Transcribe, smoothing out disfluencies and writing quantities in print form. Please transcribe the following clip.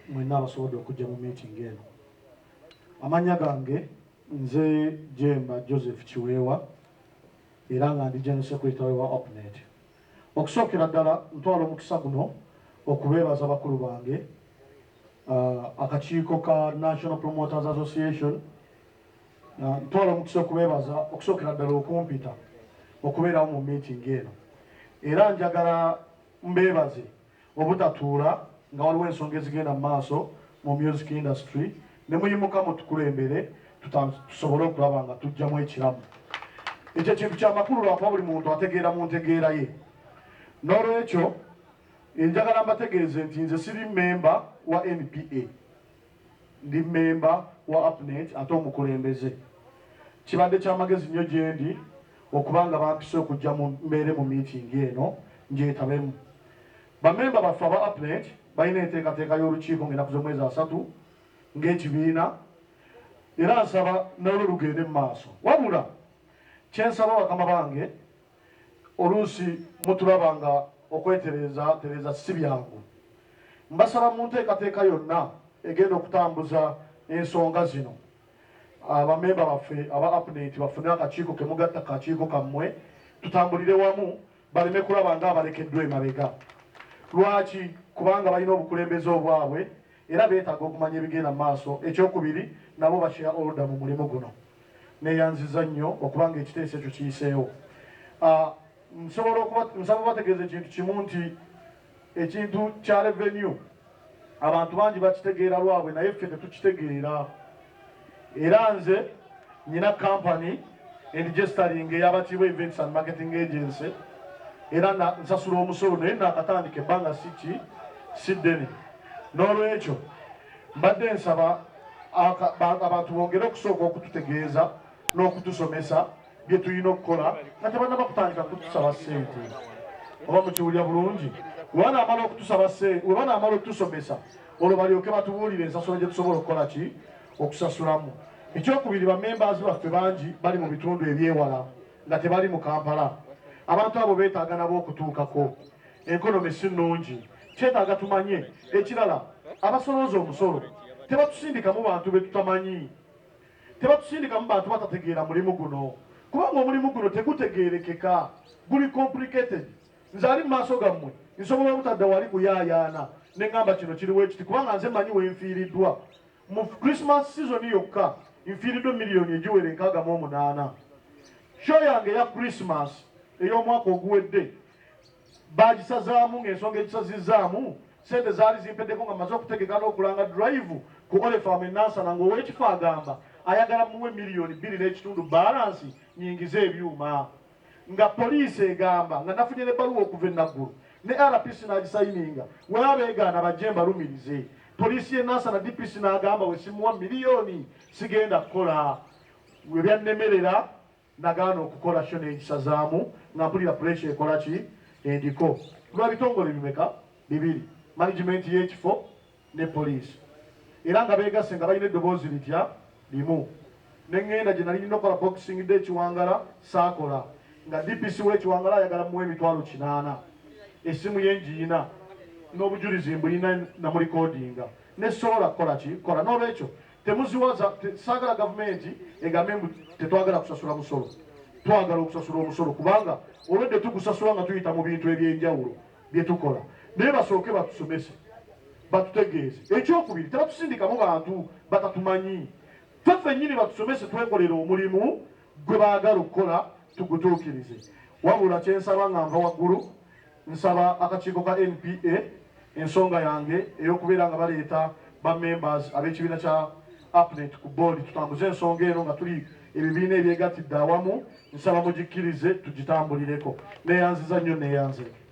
Mwenna abasobodde okujja mu meeting eno. Amannya gange nze Jemba Joseph Kiweewa, era nga ndi General Secretary wa APNET. Okusookera ddala ntwala omukisa guno okubeebaza bakulu bange, akakiiko ka National Promoters Association. Ntwala omukisa okubeebaza okusookera ddala okumpita okubeerawo mu meeting eno, era njagala mbeebaze obutatuula nga waliwo ensonga ezigenda mu maaso mu music industry ne muyimuka mutukulembere, tusobole okulaba nga tujjamu ekiramu. Ekyo kintu kyamakulu lwakuba buli muntu ategeera mu ntegeera ye. N'olwekyo njagala mbategeeze nti nze siri memba wa NPA, ndi memba wa APNET ate omukulembeze. Kibadde kyamagezi nnyo gyendi okuba nga bampise okujja mu mbeere mu meeting eno njetabemu. Bamemba baffe aba APNET balina enteekateeka y'olukiiko ng'ennaku z'omwezi 30 ng'ekibiina, era nsaba nalwo lugende mu maaso. Wabula kyensaba bakama bange, oluusi mutulaba nga okwetereeza tereeza si byangu. Mbasaba mu nteekateeka yonna egenda okutambuza ensonga zino, abamemba baffe aba APNET bafune akakiiko kemugatta kakiiko kammwe, tutambulire wamu, baleme kulaba nga abalekeddwa emabega. Lwaki? Kubanga balina obukulembeze obwabwe era beetaaga okumanya ebigenda mu maaso. Ekyokubiri, nabo ba shareholder mu mulimu guno. Neeyanziza nnyo okubanga ekiteeso ekyo kiyiseewo. Nsobola okuba nsaba bategeeza ekintu kimu nti ekintu kya revenue abantu bangi bakitegeera lwabwe, naye ffe tetukitegeera. Era nze nyina company enregistering ey'Abatiibwa Events and Marketing Agency, era nsasula omusolo, naye nakatandika ebbanga si si ddene. N'olwekyo mbadde nsaba abantu bongere okusooka okututegeeza n'okutusomesa bye tulina okukola nga tebannaba kutandika kutusaba ssente. Oba mukiwulira bulungi? Webanaamala okutusaba ssente, webanaamala okutusomesa, olwo balyoke batubuulire ensasula gye tusobola okukola ki okusasulamu. Ekyokubiri, bamembers baffe bangi bali mu bitundu ebyewala nga tebali mu Kampala. Abantu abo beetaaga nabo okutuukako. Economy si nnungi, kyetaaga tumanye. Ekirala, abasolooza omusolo tebatusindikamu bantu be tutamanyi, tebatusindikamu bantu batategeera mulimu guno, kubanga omulimu guno tegutegeerekeka, guli complicated. Nze ali mu maaso gammwe nsobola obutadda wali kuyaayaana ne ŋŋamba kino kiriwo ekiti, kubanga nze mmanyi wenfiiriddwa. Mu Christmas season yokka nfiiriddwa miliyoni egiwera 68. Show yange eya Christmas ey'omwaka oguwedde bagisazaamu, ng'ensonga egisazizaamu sente zaali zimpeddeko nga maze okutegeka n'okulanga drive ku Olefarm enansana, ng'ow'ekifo agamba ayagala muwe 2.5 miliyoni balance nyingize ebyuma, nga poliisi egamba nga nafunye n'ebbaluwa okuva enaggulu ne RPC n'agisayininga, weba beegaana bajje mbalumirize. Poliisi y'e Nansana, DPC n'agamba we simuwa miliyoni sigenda kukola. We byannemerera nagaana okukola show n'engisazaamu nga mpulira pressure ekola ki endiko lwa bitongole bimeka? Bibiri, management y'ekifo ne poliisi, era nga beegasse nga balina eddoboozi litya limu. Neŋŋenda gye nali nina okukola Boxing Day ekiwangala, saakola, nga DPC w'ekiwangala ayagala muwa 800,000. Essimu ye ngiyina n'obujulizi mbulina, namulikodinga, nesobola kukola ki kola. N'olwekyo temuziwaza. Saagala gavumenti egambe mbu tetwagala kusasula musolo. Twagala okusasula omusolo, kubanga olwedde tugusasula nga tuyita mu bintu ebyenjawulo bye tukola, naye basooke batusomese, batutegeeze. Ekyokubiri, tebatusindikamu bantu batatumanyi. Ffe ffennyini batusomese, twekolere omulimu gwe baagala okukola tugutuukirize. Wabula kyensaba nga nva waggulu, nsaba akakiiko ka NPA ensonga yange ey'okubeera nga baleeta ba members ab'ekibiina kya APNET ku board, tutambuze ensonga eno nga tuli ebibiina ebyegattidde awamu. Nsaba mugikkirize tugitambulireko. Neeyanziza nnyo, neeyanzeeke.